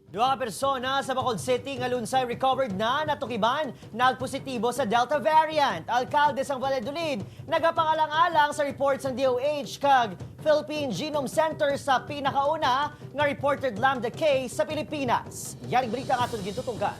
Duha ka persona sa Bacolod City nga lunsay recovered na natukiban nagpositibo sa Delta variant. Alkalde sang Valladolid nagapangalang-alang sa reports ng DOH kag Philippine Genome Center sa pinakauna nga reported lambda case sa Pilipinas. Yaring balita nga aton gintutukan.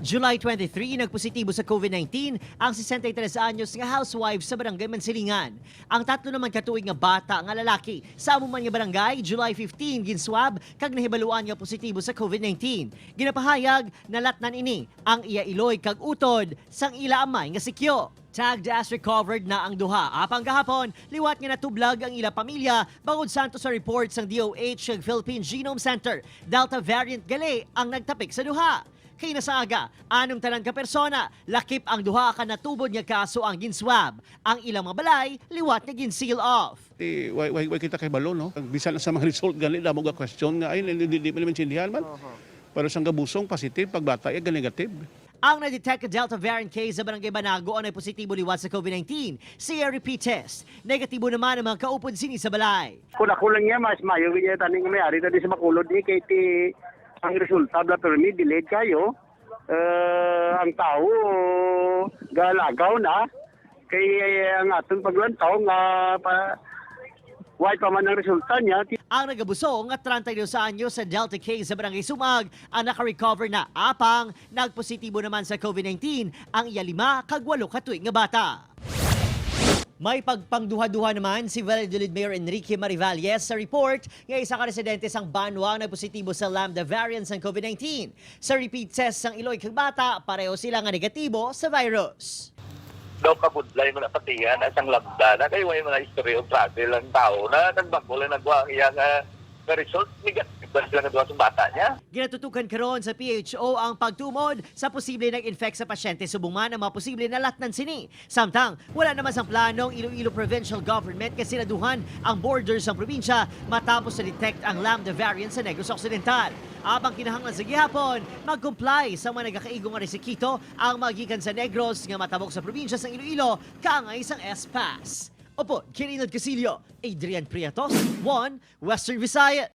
July 23, nagpositibo sa COVID-19 ang 63 anyos nga housewife sa Barangay Mansilingan. Ang 3 naman katuig nga bata nga lalaki sa amo man nga barangay, July 15, ginswab kag nahibaluan nga positibo sa COVID-19. Ginapahayag nalatnan ini ang iya iloy kag utod sang ila amay nga sikyo. Tagged as recovered na ang duha. Apang gahapon, liwat nga natublag ang ila pamilya bangod santo sa reports ng DOH ug Philippine Genome Center. Delta variant gali ang nagtapik sa duha. Kay nasaga, anom tanan ka persona, lakip ang duha ka natubod nga kaso ang ginswab. Ang ilang mga balay, liwat nga gin-seal off. Ti way kita kay balo, no. Bisan sa mga result gani, damo ga question nga ay hindi di man maintindihan man. Pero sang gabusong positive, pagbata ay negative. Ang na-detect na Delta variant case sa Barangay Banago ang positibo liwat sa COVID-19. Sa repeat test. Negatibo naman ang mga kaupod sini sa balay. Kung ako lang niya, mas mayo niya taning may-ari tadi sa Bacolod ni kay ti ang resulta bla pero ni delayed kayo. Ang tao galagaw na kay ang aton paglantaw nga pa why pa man ang resulta niya. Ang nagabusong at 32 anyos sa Delta case sa Barangay Sumag ang naka-recover na, apang nagpositibo naman sa COVID-19 ang iya 5 kag 8 katuig nga bata. May pagpangduha-duha naman si Valladolid Mayor Enrique Marivalles sa report nga isa ka residente sang Banwa ang nagpositibo sa Lambda variant sang COVID-19. Sa repeat test sang iloy kag bata, pareho sila nga negatibo sa virus. Daw kabudlay mo na patihan at ang lambda na kay way mga history of travel ang tao na nagbago lang nagwa ang iyang result, negative ba sila nga sa bata niya. Ginatutukan karon sa PHO ang pagtumod sa posible nag-infect sa pasyente subong man ang mga posible na latnan sini. Samtang, wala naman sang planong Iloilo Provincial Government kasi siraduhan ang borders ng probinsya matapos na detect ang Lambda variant sa Negros Occidental. Apang kinahanglan sa gihapon, mag-comply sa mga nagakaigong nga resikito ang magikan sa Negros nga matabok sa probinsya sang Iloilo kaangay sang S-Pass. Opo, Kirinod Casilio, Adrian Prietos, 1 Western Visayas.